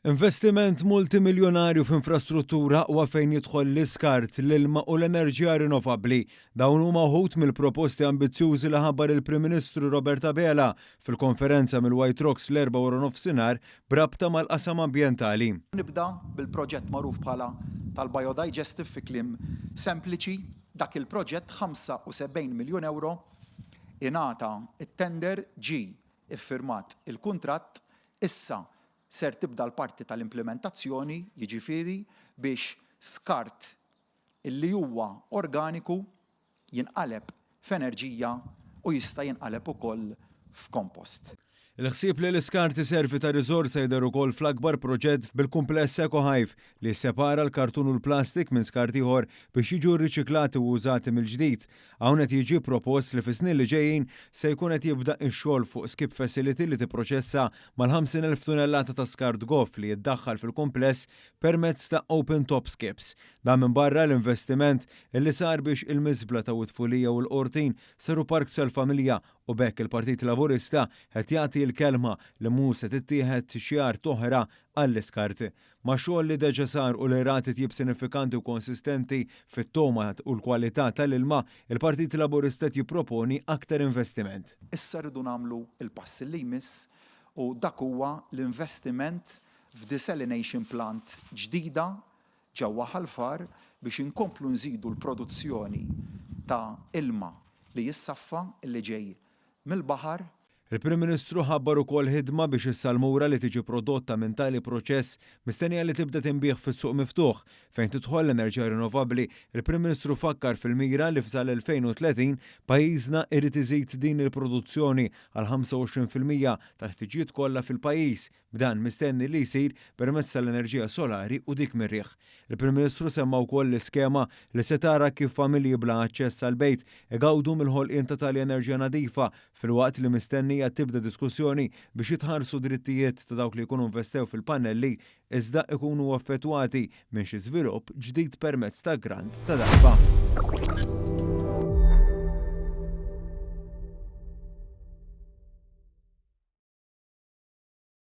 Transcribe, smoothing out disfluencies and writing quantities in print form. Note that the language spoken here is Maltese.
Investiment multimiljonarju f'infrastruttura aqwa fejn jidħol l-iskart, l-ilma u l-enerġija rinnovabbli. Dawn huma wħud mill-proposti ambizzjużi li ħabbar il-Prim Ministru Robert Abela fil-konferenza mill-White Rocks l-Erbgħa waranofsinhar b'rabta mal-qasam ambjentali. Nibda bil-proġett magħruf bħala tal-biodigestive fi kliem sempliċi, dak il-proġett 75 miljun ewro ingħata t-tender, ġie iffirmat il-kuntratt, issa ser tibda l-parti tal-implimentazzjoni, jiġifieri biex skart illi huwa organiku jinqaleb f'enerġija u jista' jinqaleb ukoll f'kompost. Il-ħsieb li l-iskart iservi ta' riżorsa jidher ukoll fl-akbar proġett bil-kumpless EcoHive li jissepara l-kartun u l-plastik minn skart ieħor biex jiġu rriċiklati u użati mill-ġdid. Hawn qed jiġi propost li fis-snin li ġejjin se jkun qed jibda x-xogħol fuq skip facility li tipproċessa mal-50,000 tunellata ta' skart goff li jiddaħħal fil-kumpless permezz ta' open top skips. Dan minbarra l-investiment li sar biex il-miżbla ta' Wied Fulija u l-Qortin saru parks tal-familja u b'hekk il-Partit Laburista qed jagħti l-kelma li mhu se tittieħed xi art oħra għall-iskart. Ma' xogħol li deġa sar u li ra titjib sinifikanti u konsistenti fit-togħma u l-kwalità tal-ilma, il-Partit Laburista qed jipproponi aktar investiment. Issa rridu nagħmlu l-pass li jmiss u dak huwa l-investiment f'desalination plant ġdida ġewwa Ħal Far biex inkomplu nżidu l-produzzjoni ta' ilma li jissaffa li ġej mill-baħar. Il-Prim Ministru ħabbar ukoll ħidma biex is-salmura li tiġi prodotta minn tali proċess mistennija li tibda tinbiegħ fis-suq miftuħ. Fejn tidħol l-enerġija rinnovabbli, il-Prim Ministru fakkar fil-mira li sal-2030 pajjiżna irid iżid din il-produzzjoni għal 25% tal-ħtiġijiet kollha fil-pajjiż, b'dan mistenni li jsir permezz tal-enerġija solari u dik mir-riħ. Il-Prim Ministru semma wkoll l-iskema li se tara kif familji bla aċċess għall-bejt igawdu mill-ħolqien ta' tali enerġija nadifa filwaqt li mistennija tibda diskussjoni biex jitħarsu drittijiet ta' dawk li jkunu investew fil-pannelli iżda ikunu affettwati minn xi żvilupp ġdid permezz ta' grant ta' darba.